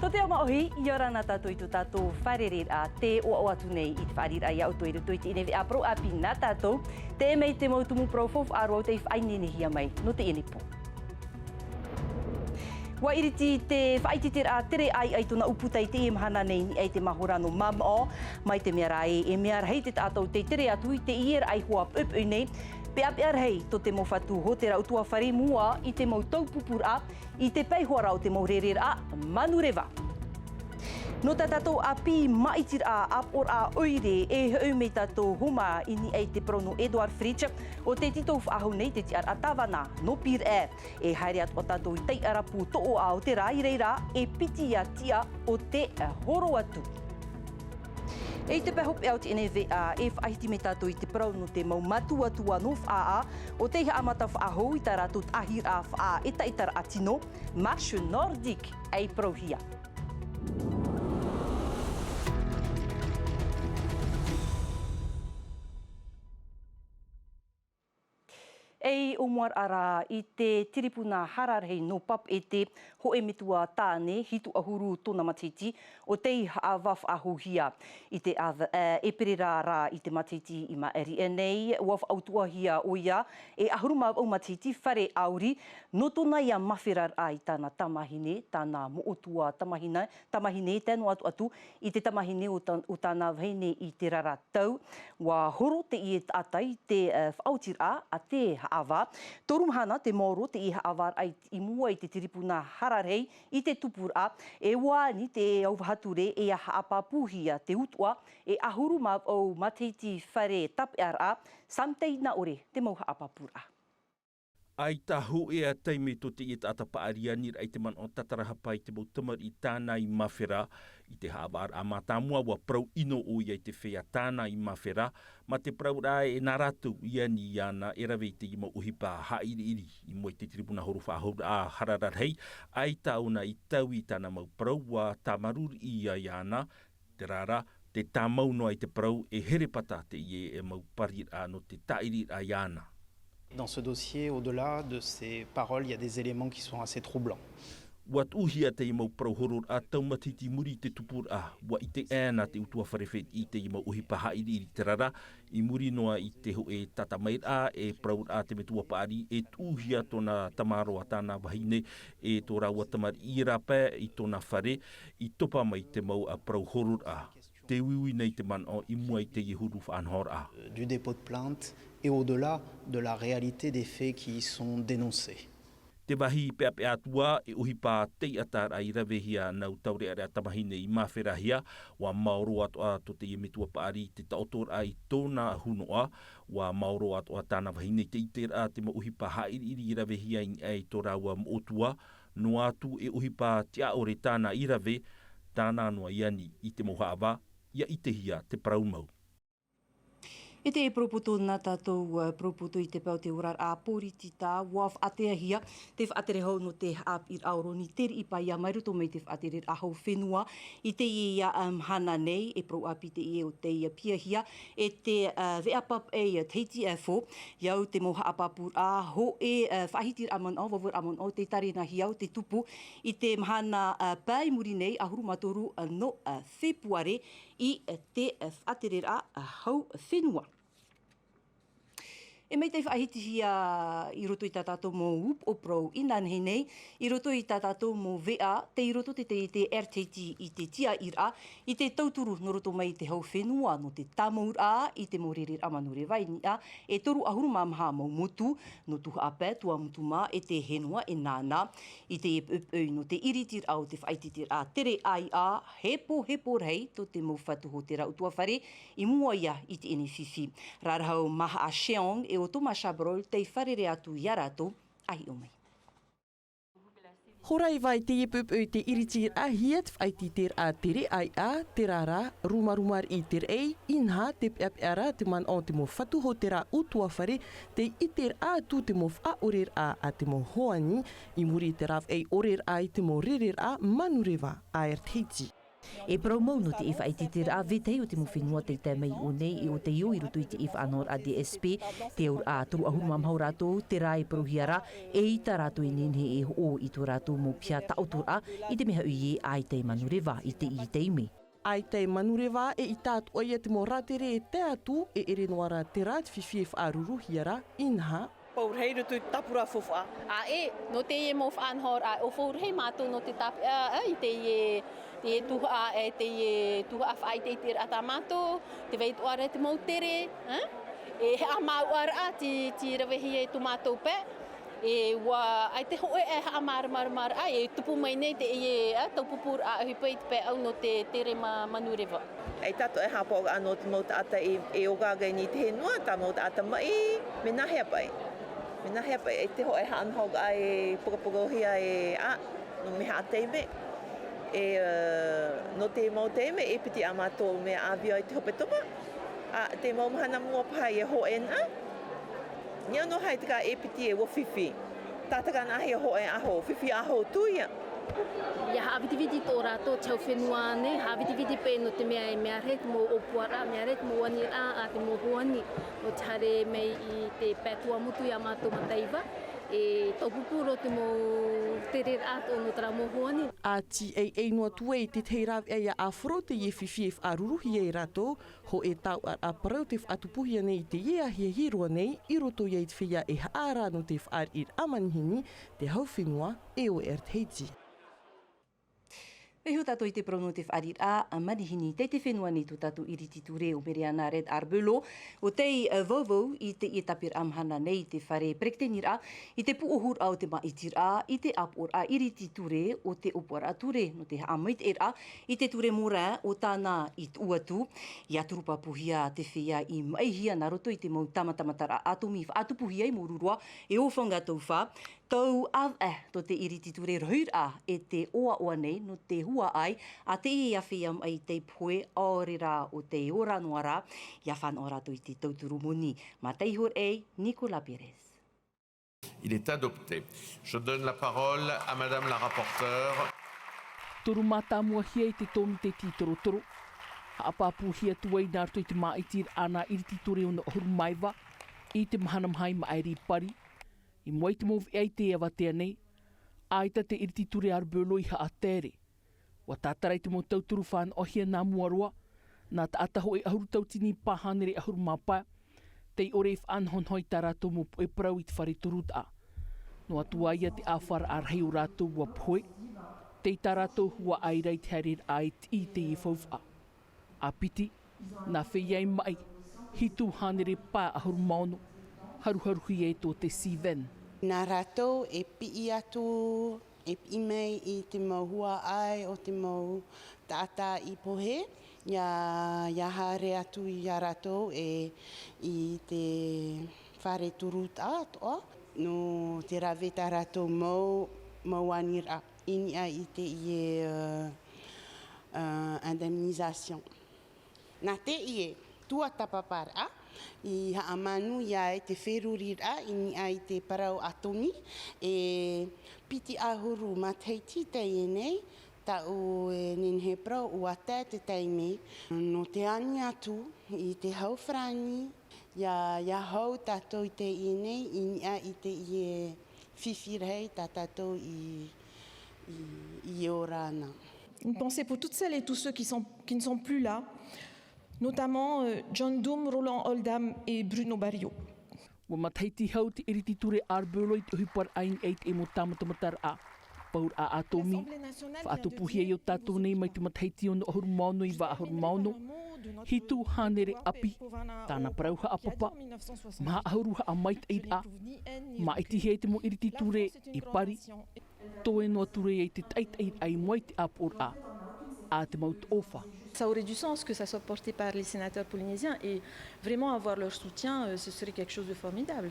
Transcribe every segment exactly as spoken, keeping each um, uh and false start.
Nō te ao māʻohi, ʻia ora na tātou i tō tātou fārereiraʻa, tē ʻoaʻoa atu nei i te fāriʻiraʻa ia ʻoutou i roto i teie nei veʻa parau ʻāpī nā tātou, teie nei te mau tumu parau faufaʻa roa tei faʻaineinehia mai nō teie nei pō. ʻUa iriti te faʻaʻiteraʻa tere ʻāiʻa i tōna ʻūputa i teie mahana nei i niʻa i te mahora nō Mamaʻo, mai te mea rā ē, e mea rahi te tātou tei tere atu i teie raʻi hoa poʻipoʻi nei, peʻapeʻa rahi tō te mau fatu hōtēra ʻutuāfare i mua i te mau taupupuraʻa, i te pae hoʻi ra o te mau rereraʻa manureva. Nō tā tātou ʻāpī māʻitiraʻa, ʻāpoʻoraʻa ʻoire, e hoʻi mai tātou homa i niʻa i te parau nō Edouard Fritch, ʻo tē tītau faʻahou nei te tiʻaraʻa tāvana nō Pīraʻe. E haere atoʻa tātou i taiʻarapu toʻoʻa o te rā, i reira e piti ia tiʻa o te horo atu. E i te pae hopeʻa o teie nei veʻa, e faʻahiti mai tātou i te parau nō te mau mātuatua nō Faʻaʻā, ʻo tei haʻamata faʻahou i tā rātou taʻahiraʻa faʻaʻetaʻetaraʻa tino, marche nordique, ei parauhia. Ei ʻōmuaraʻa rā i te tiripuna hara rahi nō Papeʻete, hōʻē metua tāne, hitu ʻahuru tōna matahiti, ʻo tei haʻavā faʻahouhia. I te ʻāvaʻe, ʻēperēra rā i te matahiti i maʻiri aʻe nei, ʻua faʻautuʻahia ʻoia e ʻahuru mā vaʻu matahiti fare ʻāuri, nō tōna ia māferaraʻa i tāna tamāhine, tāna moʻotua tamāhine, tamāhine, tae noa atu, atu i te tamāhine o tā-, o tāna vahine i te rara tau. ʻUa horo teie taʻata i te, eh, faʻaotiraʻa a te haʻavā. Toru mahana te maoro teie haʻavāraʻa i, i mua i te tiripuna hara rahi i te tupuraʻa. E ʻua ani te auvaha ture e haʻapāpūhia te utuʻa e ʻahuru mā vaʻu matahiti fare tāpeʻaraʻa, Sam Teina ʻore te mau haʻapāpūraʻa. ʻAita hōʻē ā taime tō teie taʻata paʻari aniraʻa i te manaʻo tātarahapa i te mau tamariʻi tāna i māfera. I te haʻavāraʻa mātāmua ʻua parau ʻino ʻoia i te feiā tāna i māfera, mā te parauraʻa ē nā rātou i ani iāna e rave i teie mau ʻohipa haʻiriʻiri i mua i te tiripuna horo faʻahouraʻa hara rarahi, ʻaita ʻōna i taui i tāna mau parau ʻua tāmarū riʻi ia iāna, terā rā, te tāmau noa i te parau e here pata teie mau pariraʻa nō te tāʻiriraʻa iāna. Dans ce dossier, au-delà de ces paroles, il y a des éléments qui sont assez troublants. ʻUa tuʻuhia teie mau parau hororaʻa tau matahiti i muri i te tupuraʻa, ʻua ʻite aʻe na te ʻutuāfare fētiʻi i teie mau ʻohipa haʻiriʻiri, terā rā, i muri noa i te hōʻē tātamairaʻa e parauraʻa te metua paʻari e tuʻuhia tōna tamaroa, tāna vahine, e tō rāua tamariʻi rāpae i tōna fare, i topa mai te mau, ā, parau hororaʻa. Te uiui nei te manaʻo i mua i teie huru faʻanahoraʻa. Du dépôt de plainte et au-delà de la réalité des faits qui y sont dénoncés. Te vāhi peʻapeʻa atu ā, e ʻohipa teiʻataraʻa i ravehia nau taureʻareʻa tamāhine i māferahia, ʻua maoro atoʻa tō teie metua paʻari i te taʻotoraʻa i tōna hunoʻa, ʻua maoro atoʻa tāna vahine i te ʻiteraʻa te mau ʻohipa haʻiriʻiri i ravehia i niʻa i tō rāua moʻotua, noa atu e ʻohipa tiʻaʻore tāna i rave, tāna noa i ani i te mau haʻavā, ʻia ʻitehia te parau mau. E te parau poto nā tātou, ā, parau poto i te pae o te oraraʻa pōritita, ʻua faʻateahia te faʻaterehau nō te haʻapiʻiraʻa o Roni Teriʻipaia mai roto mai te faʻatereraʻa hau fenua i teie, ā, mahana nei, e parau ʻāpī teie ʻo tei piahia e te, ā, veʻa papaʻi, ā, Tahiti Info, i au te mau haʻapāpūraʻa hōʻē, ā, faʻahitiraʻa manaʻo, vavaraʻa manaʻo, tei tārenahia au te tupu i te mahana, ā, pae i muri nei, ʻahuru mā toru, ā, nō, ā, Fepuare, i te faʻatereraʻa hau fenua. E mai tei faʻahitihia i roto i tā tātou mau upoʻo parau inanahi nei, i roto i tā tātou mau veʻa, tei roto te, te, te R T T i te tiaʻiraʻa, i te tauturu nō roto mai i te hau fenua, nō te tāmauraʻa, i te mau rereraʻa manureva i niʻa e toru ʻahuru mā maha mau motu, nō Tuhaʻapae, Tuamotu mā, e te Hēnoa e nānā. I te poʻipoʻi nō te iritiraʻa o te faʻaiteraʻa tere ʻāiʻa, hepohepo rahi tō te mau fatu hōtēra ʻutuāfare i mua ia i teie nei fifi. Rarahu Maha Cheong e ʻo Thomas Chabrol tei fārerei atu ia rātou, ʻa hiʻo mai. Hora iva i teie poʻipoʻi te iritiraʻa hia te faʻaiteraʻa tere ʻāiʻa, terā rā, rumaruma riʻi te raʻi, inaha te peʻapeʻa ra te manaʻo o te mau fatu hōtēra ʻutuāfare, tei ʻiteraʻa atu te mau faʻaʻoreraʻa a te mau hoani, i muri i te rāveʻa ʻoreraʻa i te mau rereraʻa manureva a R T T. E parau mau nō te faʻaʻiteʻiteraʻa vetahi o te mau fenua tei tae mai i ʻō nei, e ʻo tei ō i roto i te faʻanahoraʻa D S P, te auraʻa toru ʻahuru mā maha o rātou, terā e parauhia ra, eʻita rātou e nehenehe e hoʻo i tō rātou mau piha taʻotoraʻa, i te mea hoʻi ē, ʻaita e manureva i teie taime. ʻAita e manureva, eʻita atoʻa ia te mau rātere e tae atu, e ʻere noa ra terā te fifi e faʻaruruhia ra, inaha. Faufaʻa i roto i te tāpura faufaʻa. ʻĀ, e, nō teie mau faʻanahoraʻa, ʻo faufaʻa mātou nō te tāpeʻa, ā, i teie, teie tuhaʻa, e, teie tuhaʻa faʻaʻiteʻiteraʻa tā mātou, tē vai atoʻa ra te mau tere, ā? E haʻamāuʻaraʻa, tē, tē ravehia e tō mātou pae, e ʻua, ʻaita e hōʻē e haʻamāramaramaraʻa, e tupu mai nei teie, ā, taupupūraʻa ʻohipa i te pae ʻau nō te tere ma-, manureva. ʻAita atoʻa e haʻapaʻoraʻa nō te mau taʻata e, e ʻōgāgai nei i te fenua, tā mau taʻata maʻi, mea nāhea paʻi. Mea nāhea paʻi, ʻaita e hōʻē haʻanahoraʻa e poroporoporohia e, ā, nō mea haʻataime. E, ā, nō te mau taime, e piti ā mātou mea ʻāvio i te hepetoma. ʻĀ, te mau mahana mua paha ia hōʻē na. Neonā hoʻi te kā e piti e ua fifi. Tātara nā hea hōʻē ʻaho, fifi ʻaho atu ia. ʻIa haʻavitiviti tō rātou te hau fenua nei, haʻavitiviti paʻi nō te mea e mea rahi te mau ʻōpuaraʻa, mea rahi te mau aniraʻa, ā, te mau hoani, nō te haere mai i te pae Tuamotu ia mātou Mataiva, e taupupū roa te mau tereraʻa tō nō terā mau hoani. ʻA tīʻaiʻai noa atu ai i te tahi rāveʻa ʻia ʻāfaro teie fifi e faʻaruruhia e rātou, hōʻē taoʻaraʻa parau tē faʻatupuhia nei i teie ahiahi roa nei, i roto ia i te feiā e haʻaara nō te fāriʻiraʻa manihini, te hau fenua, e ʻo Air Tahiti. E hō tātou i te parau nō te fāriʻiraʻa manihini, tei te fenua nei tō tātou iriti ture ʻo Mereana Red Arbelot, ʻo tei, ā, vauvau i teie tāpiraʻa mahana nei i te fare peretiteniraʻa, i te pūʻohuraʻa o te māʻitiraʻa, i te ʻāpoʻoraʻa iriti ture, ʻo te ʻōpuaraʻa ture, nō te haʻamaitaʻiraʻa, i te ture Morin ʻo tāna i tuʻu atu, ʻia turupapuhia te feiā i maʻihia nā roto i te mau tāmatamataraʻa ʻātōmī faʻatupuhia i Moruroa, e ʻo Fanga Taufa, tau ʻāvaʻe tō te iriti ture rohiraʻa e te ʻoaʻoa nei nō te huaʻai a teie feiā maʻi tei pohe, ʻaore rā ʻo tei ora noa rā, ʻia fānaʻo rātou i te tauturu moni. Mā te ihora ʻei, Nicolas Pérez. Il est adopté. Je donne la parole à Madame la rapporteure. Toru mātāmuahia i te tōmite tītorotoro. Haʻapāpūhia atu ai nā roto i te māʻitiraʻa nā iriti ture ono ʻahuru mā iva i te mahana maha i maʻiri i Pari. I mua i te mau veʻa i te avatea nei, ʻaita te iriti ture Arbelot i haʻatere. ʻUa tātara i te mau tauturu fānaʻohia nā mua roa, nā taʻata hōʻē ʻahuru tauatini pae hānere ʻahuru mā pae, tei ʻore e faʻanahonaho i tā rātou mau puʻe parau i te fare turutaʻa. Noa atu ā ia te ʻāfaraʻa rahi o rātou ʻua pohe, tei tā rātou huaʻai ra i te haereraʻa e tiʻi i teie faufaʻa. ʻA piti, nā feiā i maʻi, hitu hānere pae ʻahuru mā ono, haruharuhia e tō te Seaven. Nā rātou e piʻi atu, e piʻi mai i te mau huaʻai o te mau taʻata i pohe, ʻia, ʻia haere atu ia rātou e, i te fare turutaʻa atoʻa, nō te rave tā rātou mau, mau aniraʻa i niʻa i teie, ā, ā, indemnisation. Nā teie tuatāpaparaʻa i haʻamāuruuru ai te feruriraʻa i niʻa i te parau ʻātōmī, e piti ʻahuru matahiti teie nei, taʻu e nehenehe e parau ʻua tae te taime nō te ani atu i te hau farāni, ʻia, ʻia hau tātou i teie nei i niʻa i teie fifi rahi tā tātou i, i, i ora ana. Une pensée pour toutes celles et tous ceux qui sont, qui ne sont plus là, notamment, euh, John Doom, Roland Oldham et Bruno Barrio. ʻUa matahiti hau te iriti ture Arbelot i te ʻohipa i niʻa i te mau tāmatamataraʻa, pauraʻa ʻātōmī, faʻatupuhia i ō tātou nei mai te matahiti ono ʻahuru mā ono iva ʻahuru mā ono, hitu hānere ʻāpī, tāna parau haʻapapa, maha ʻahuru haʻamaitaʻiraʻa, māʻitihia i te mau iriti ture i Pari, toe noa atu ra i te taʻitaʻiraʻa i mua i te ʻāpoʻoraʻa a te mau toʻofa. Ça aurait du sens que ça soit porté par les sénateurs polynésiens et vraiment avoir leur soutien, euh, ce serait quelque chose de formidable.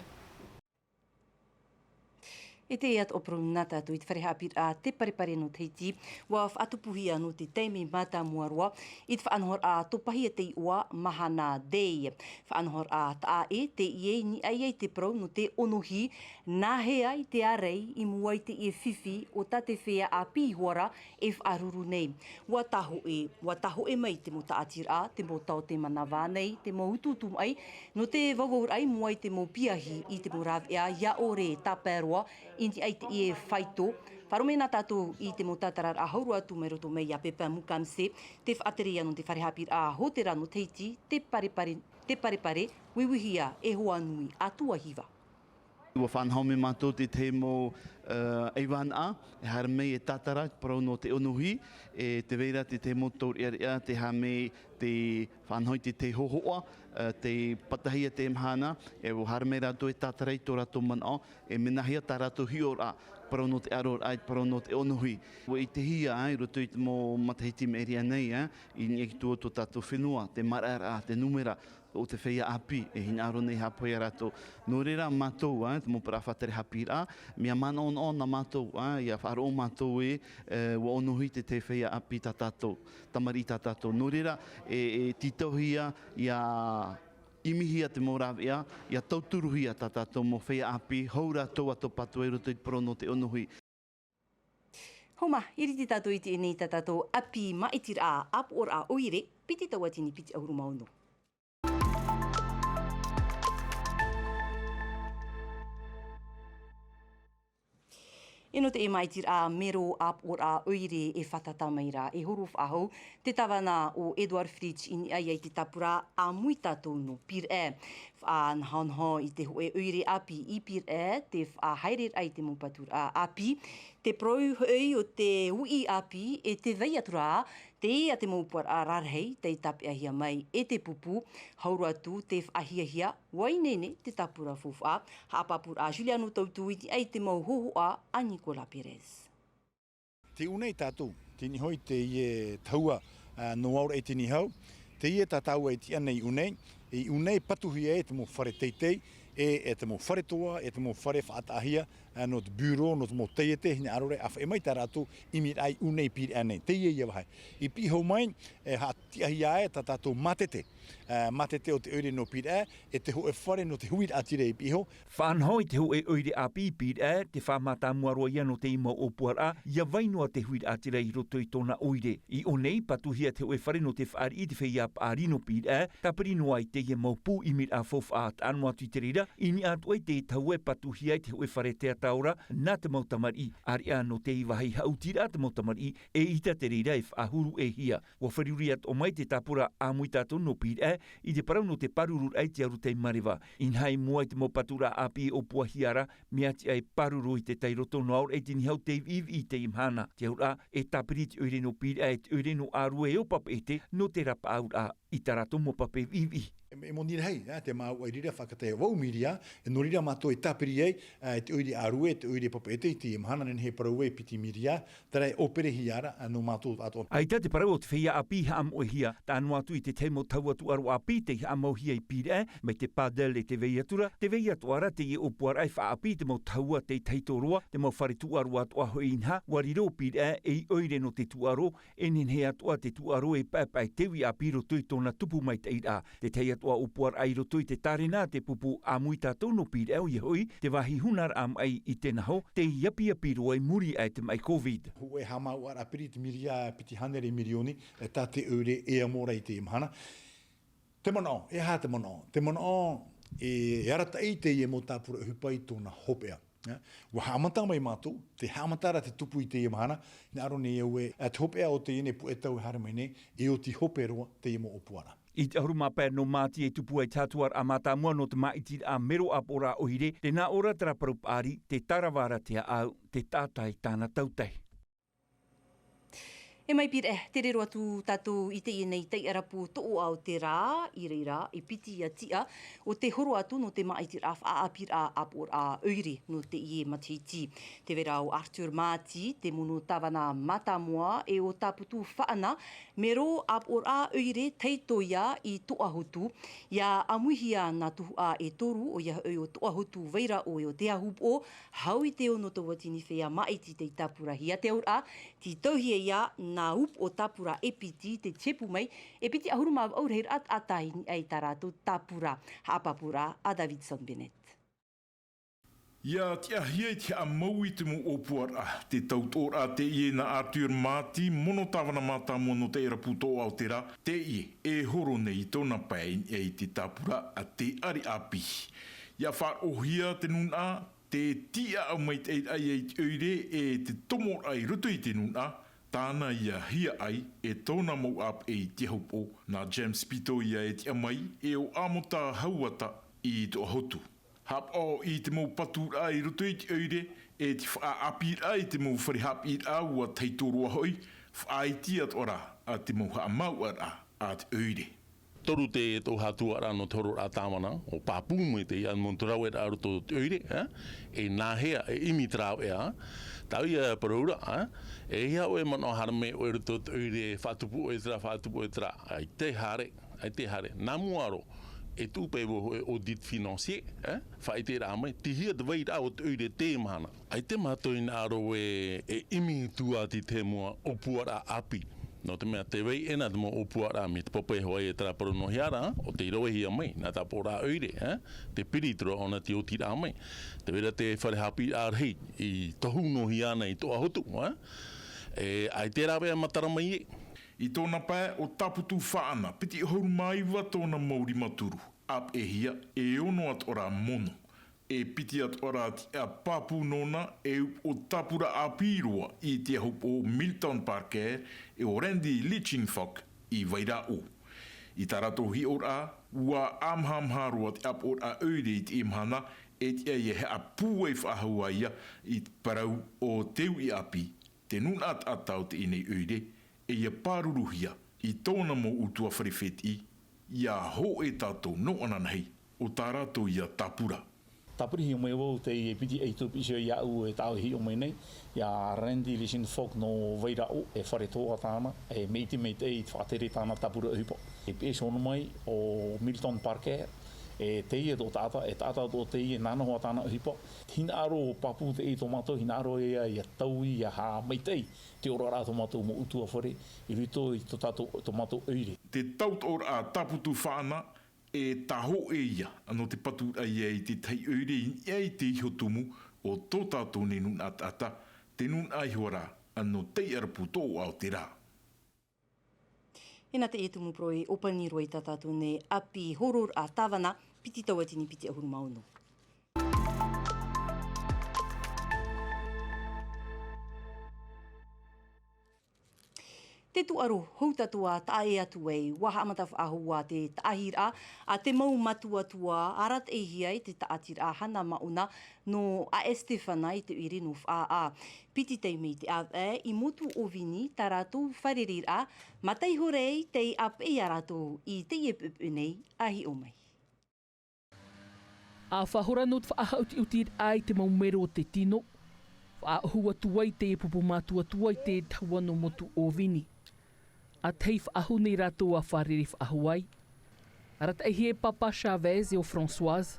E te ea toʻo parau nā tātou i te fare haʻapiʻiraʻa te parepare nō tahiti. Ua faʻatupuhia nō te taime mātāmua roa i te faʻanahoraʻa tōpahia te iʻoa mahana day. Faʻanahoraʻa taʻa ʻē te ie i niʻa ai te parau nō te ʻonohi. Nāhea i te ārai i mua i te ie fifi o tā te feiā ʻāpī hoʻi rā e faʻaruru nei. Ua tahoʻe ua tahoʻe mai te mau taʻatiraʻa te mau tao te manava nei te mau utuutu maʻi nō te vauvauraʻa i mua i te mau piahi i te mau rāveʻa ia ʻore e tāpae roa i niʻa i te ie faito. Faʻaroʻo mai nā tātou i te mau tātararaʻa hau roa atu mai roto mai iā pepa mukamse te faʻatere ia nō te fare haʻapiʻiraʻa hōtera nō tahiti te parepare te parepare uiuihia e hoa nui a tuahiva. Ua faʻanaho mai mātou te tahi mau ʻaivanaʻa e haere mai e tātara i te parau nō te ʻonohi. E te vai ra te tahi mau taureʻareʻa te haere mai te faʻanaho i te tahi hohoʻa te patahia te mahana e ua haere mai rātou e tātara i tō rātou manaʻo e mea nāhea tā rātou hiʻoraʻa parau nō te ʻaroraʻa i te parau nō te ʻonohi. Ua ʻitehia i roto i te mau matahiti maʻiri aʻe nei i niʻa ki tua o tō tātou fenua te maraʻaraʻa te numera o te feiā ʻāpī e hinaʻaro nei e hāpoʻi iā rātou. Nō reira mātou te mau parau faʻatere haʻapiʻiraʻa mea manaʻonaʻo nā mātou ia faʻaroʻo mātou ē ua ʻonohi te tahi feiā ʻāpī tā tātou tamariʻi tā tātou nō reira e tītauhia ia ʻimihia te mau rāveʻa ia tauturuhia tā tātou mau feiā ʻāpī hou rātou a tōpatu ai roto i te parau nō te ʻonohi. Homa iriti tātou i teie nei tā tātou ʻāpī māʻitiraʻa ʻāpoʻoraʻa ʻoire piti tauatini piti ʻahuru mā ono. E nō te māʻitiraʻa mero ʻāpoʻoraʻa ʻoire e fātata mai ra e horo faʻahou te tāvana o edouard fritch i niʻa ia i te tāpura ʻāmui tātou nō pīraʻe. Faʻanahonaho i te hoʻe ʻoire ʻāpī i pīraʻe te faʻahaereraʻa i te mau paturaʻa ʻāpī te parau hoʻi o te uʻi ʻāpī e te vai atu rā teie te mau puaraʻa rarahi tei tāpeʻahia mai e te pupu. Hau roa atu te faʻahiahia ua ineine te tāpura faufaʻa. Haʻapāpūraʻa juliano tautu i niʻa i te mau hohoʻa a nicolas perez. Te ʻū nei tātou te niʻa hoʻi teie tahua nō aura i te nihau teie tā tāua i tiʻa nei i ʻū nei i ʻū nei patuhia e te mau fare teitei e e te mau fare toa e te mau fare faʻataʻahia nō te bureau nō te mau taiete hinaʻaro rā e ʻāfaʻi mai tā rātou ʻimiraʻa i ʻū nei pīraʻa nei teie ia vahi i piʻi hau mai e haʻatiʻahia ai tā tātou mātete mātete o te ʻoire nō pīraʻa e te hoʻe fare nō te huiraʻatira i piʻi hau. Faʻanaho i te hoʻe ʻoire ʻāpī i pīraʻa te faʻamātāmua roa ia nō teie mau ʻōpuaraʻa ia vai noa te huiraʻatira i roto i tōna ʻoire i ʻō nei patuhia te hoʻe fare nō te faʻariʻi i te feiā paʻari nō pīraʻa tāpiri noa i teie mau pū ʻimiraʻa faufaʻa taʻa noa atu i te reira i niʻa atu ai te tahua e patuhia ai te hoʻe fare teata ora nā te mau tamariʻi ʻāreʻa nō te vahi haʻutiraʻa te mau tamariʻi e ʻita te reira e faʻahuru e hia. Ua feruri atoʻa mai te tāpura ʻāmui tātou nō pīraʻa i te parau nō te pāruru raʻa i te aru tei mareva inaha i mua i te mau paturaʻa ʻāpī e ʻōpuahia ra mea tiʻa e pāruru i te tai roto nō aura i te nihau tei viʻiviʻi i teie mahana te auraʻa e tāpiri i te ʻoire nō pīraʻa e te ʻoire nō ʻārue e ʻōpapaʻete nō te rapaʻauraʻa i tā rātou mau pape viʻiviʻi. E moni rahi te māuʻa i reira faʻakataia vau miria e nō reira mātou e tāpiri ai e te ʻoire ʻārue e te ʻoire papaʻete i teie mahana nehenehe e parau e piti miria. Tara e ʻōperehia ra nō mātou atoʻa. ʻAita te parau o te feiā ʻāpī i haʻamoʻehia taʻa noa atu i te tahi mau tahua tūʻaro ʻāpī tei haʻamauhia i pīraʻa mai te padel e te vai atu ra te vai atoʻa ra teie ʻōpuaraʻa e faʻaʻāpī i te mau tahua tei tahito roa te mau fare tūʻaro atoʻa hoʻi inaha ua riro pīraʻa ei ʻoire nō te tūʻaro e nehenehe atoʻa te tūʻaro e paʻepaʻe te uʻi ʻāpī i roto i tōna tupu maitaʻiraʻa. Te tahi atoʻa ʻōpuaraʻa i roto i te tārena a te pupu ʻāmui tātou nō pīraʻa ʻoia hoʻi te vāhi hunaraʻa maʻi i tēnā hau tei apiapi roa i muri aʻe te maʻi covid. Hōʻē haʻamāuʻaraʻa piri i te miria piti hānere mirioni tā te ʻoire e amo ra i teie mahana. Te manaʻo e aha te manaʻo te manaʻo e arataʻi teie mau tāpura ʻohipa i tōna hopeʻa. Ua haʻamata mai mātou te haʻamata ra te tupu i teie mahana. Hinaʻaro nei au ē te hopeʻa o teie nei puʻe tau e haere mai nei e oti hope roa teie mau ʻōpuaraʻa. I te ʻahuru mā pae nō māti e tupu ai te hatuaraʻa mātāmua nō te māʻitiraʻa mero ʻāpoʻoraʻa ʻoire te nā ʻō ra te raparau paʻari te tarava ra te aʻau te taʻata i tāna tautai. E mai pīraʻe, tere roa atu tātou i teie nei taiʻarapu toʻoʻa o te rā, i reira, e piti ia tiʻa o te horo atu nō te māʻitiraʻa faʻaʻāpīraʻa ʻāpoʻoraʻa ʻoire nō teie matahiti. Tē vai ra ʻo Arthur Māti, te mono tāvana mātāmua, e ʻo Tāputu Faʻana, mero ʻāpoʻoraʻa ʻoire Taitoia i Toʻahotu. ʻIa ʻāmuihia nā tuhaʻa e toru, ʻoia hoʻi ʻo Toʻahotu, Vairaʻo e ʻo Te Ahupoʻo, hau i te ono tauatini feiā māʻiti tei tāpurahia te auraʻa, tītauhia ia nā upoʻo tāpura e piti, tē tiaʻi mai e piti ʻahuru mā vaʻu rahiraʻa taʻata i niʻa i tā rātou tāpura. Haʻapāpūraʻa a Davidson Bennett. ʻIa tiʻahia i te haʻamau i te mau ʻōpuaraʻa, te tautoʻoraʻa teie nā Arthur Māti, mono tāvana mātāmua nō te taiʻarapu toʻoʻa o te rā, teie e horo nei i tōna pae i niʻa i te tāpura a Te Āri ʻĀpī. ʻIa faʻaroʻohia te nūnaʻa, te tiʻaʻau maitaʻi raʻa i te ʻoire e te tomoraʻa i roto i te nūnaʻa, tāna ʻia hiaʻai e tōna mau ʻāpeʻe i Te Ahupoʻo, nā James Pitoia e tiʻa mai, e ʻo Amota Hauata i Toʻahotu. Haʻapaʻo i te mau paturaʻa i roto i te ʻoire, e te faʻaʻāpīraʻa i te mau fare haʻapiʻiraʻa ua tahito roa hoʻi, faʻaiti atoʻa ra te mau haʻamāuʻaraʻa a te ʻoire. Toru te tauhaʻatuaraʻa nō te hororaʻa tāvana, ʻo pāpū mai teie, ʻa te mau rāveʻa roto i te ʻoire, ā? E nāhea e ʻimi te rāveʻa, ā? Tāʻu ia parauraʻa, ā? E ʻeiaha ʻoe manaʻo haere mai ʻoe roto i te ʻoire, faʻatupu ʻoe terā, faʻatupu ʻoe terā, ʻaita e haere, ʻaita e haere. Nā mua roa, e tuʻu paʻi vau hōʻē audit financier, ā? Faʻaʻiteraʻa mai, tei hea te vairaʻa o te ʻoire i teie mahana. ʻAita mātou i hinaʻaro e, e ʻimi atu ā i te mau ʻōpuaraʻa ʻāpī. Nō te mea tē vai ʻē na te mau ʻōpuaraʻa mai te papaʻi hoʻi e terā parau nō hea ra, ʻo tei ravehia mai, nā te ʻāpoʻoraʻa ʻoire, ā? Te piri atu ra ʻōna tei oti ra mai. Tē vai ra te fare haʻapiʻiraʻa rahi, i tohu noa hia ana i Toʻahotu, ā? E, ʻaita e rāveʻa matara mai ē. I tōna pae ʻo Tāputu Faʻana, piti ʻahuru mā iva tōna mau rima turu, ʻāpeʻehia e ono atoʻa ra mono. E piti atoʻa ra tiʻa pāpū nōna e upoʻo tāpura ʻāpī roa i Te Ahupoʻo, Milton Parker, e ʻo Randy Lichtenfock i Vairaʻo. I tā rātou hiʻoraʻa, ua ʻāmahamaha roa te ʻāpoʻoraʻa ʻoire i teie mahana, e tiʻa ia haʻapūai faʻahou ā ia i te parau o te uʻi ʻāpī, te nūnaʻa taʻata o teie nei ʻoire, e ia pāruruhia i tōna mau ʻutuāfare fētiʻi, ʻia hōʻē tātou nō ananahi o tā rātou ia tāpura. Tāpurahia mai vau teie piti ʻaito piʻi iāʻu e tāʻu e hiʻo mai nei, iā Randy Lichtenfock nō Vairaʻo, e fare toa tāna, e maitaʻi, maitaʻi i te faʻatere i tāna tāpura ʻohipa. E piʻi iho mai ʻo Milton Parker, e teie tō taʻata, e taʻata tō teie nā noa tāna ʻohipa. Hinaʻaro pāpū teie tō mātou, hinaʻaro ia, ʻia taui, ʻia haʻamaitaʻi te oraraʻa tō mātou mau ʻutuāfare i roto i tō tātou, tō mātou ʻoire. Te tautoʻoraʻa a Tāputu Faʻana, e tāhōʻē ia, nō te patu raʻa ia i te tahi ʻoire i niʻa i te iho tumu o tō tātou nei nūnaʻa taʻata, te nūnaʻa iho ā ra nō te taiʻarapu toʻoʻa o te rā. E nā teie tumu parau e ʻōpani roa i tā tātou nei ʻāpī hororaʻa tāvana, piti tauatini piti ʻahuru mā ono. Te tūʻaro hou tātou ā taʻa ʻē atu ai, ʻua haʻamata faʻahou ā te taʻahiraʻa a te mau mātuatua, arataʻihia e te taʻatiraʻa Hana Mauna nō ʻAe Stefana i te ʻoire nō Faʻaʻā. Piti taime i te ʻāvaʻe i Motu ʻŌvini tā rātou fārereiraʻa, mata iho ra tei ʻāpeʻe ia rātou i teie poʻipoʻi nei, ʻa hiʻo mai. ʻA faʻahora nō te faʻahaʻutiʻutiraʻa i te mau mero o te tino, faʻaʻohu atu ai teie pupu mātuatua i te tahua nō Motu ʻŌvini. ʻA tahi faʻahou nei rātou ʻa fārerei faʻahou ai. Arataʻihia e Papa Chavez e ʻo Françoise,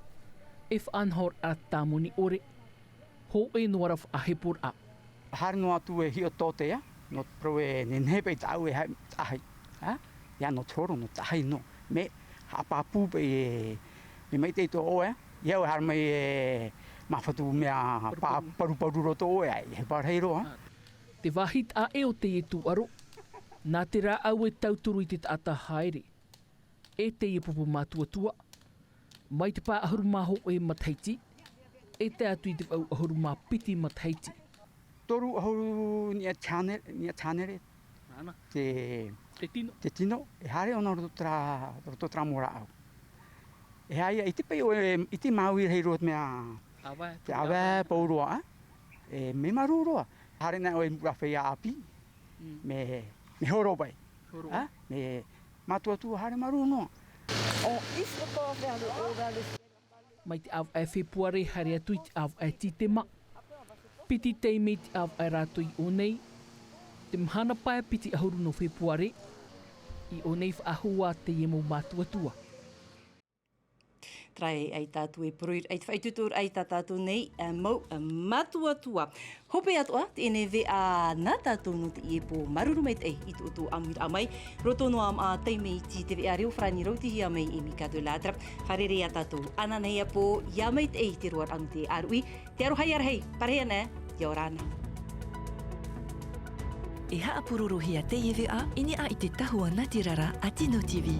e faʻanahoraʻa tāmoni ʻore, hōʻē noa ra faʻaheporaʻa. Haere noa atu e hiʻo tōtea, nō te parau e nehenehe paʻi tāʻu e haere i te taʻahi, ā? ʻIa nō te horo, nō te taʻahi noa. Mea haʻapāpū paʻi e, mea maitaʻi tō ʻoe, ʻia au e haere mai e māfatu mea pā-, paruparu roa tō ʻoe, ʻaita e parahi roa. Te vāhi taʻa ʻē o teie tūʻaro, nā te rāʻau e tauturu i te taʻata haere. E teie pupu mātuatua, mai te pae ʻahuru mā hōʻē matahiti, e tae atu i te vaʻu ʻahuru mā piti matahiti. Toru ʻahuru niʻa te hānere, niʻa te hānere. Ana. Te, te tino. Te tino, e haere ʻōna roto terā, roto terā mau rāʻau. E haere ia, ʻite paʻi ʻoe, ʻite māuiui roa te mea. ʻĀvaʻe, te ʻāvaʻe, ʻāvaʻe pauroa, ā? E mea māuiui roa. Haere nei ʻoe i mua feiā ʻāpī. Me, me horo vai. Horo. Ha? Me mātuatua haere marū noa. On hisse le corps vers le haut, vers le ciel. Mai te ʻāvaʻe Fepuare haere atu i te ʻāvaʻe Tītema. Piti taime i te ʻāvaʻe rātou i ʻō nei. Te mahana pae piti ʻahuru nō Fepuare. I ʻō nei faʻahou ā teie mau mātuatua. Taraia ai tātou e poroʻi ai te faʻaitoitoraʻa i tā tātou nei, ā, mau, ā, mātuatua. Hope atoʻa teie veʻa nā tātou nō teie pō. Māuruuru maitaʻi i tō ʻoutou ʻāmuiraʻa mai. Roto noa ā maʻa taime iti i te veʻa reo farāni rautihia mai e Mika de Ladra. Fārerei ā tātou ananahi ā pō, ʻia maitaʻi i te roaraʻa nō te ʻāruʻi. Te aroha ʻia rahi, parahi ana, ʻia ora na. E haʻapurorohia teie veʻa i niʻa i te tahua natirara a Tino TV.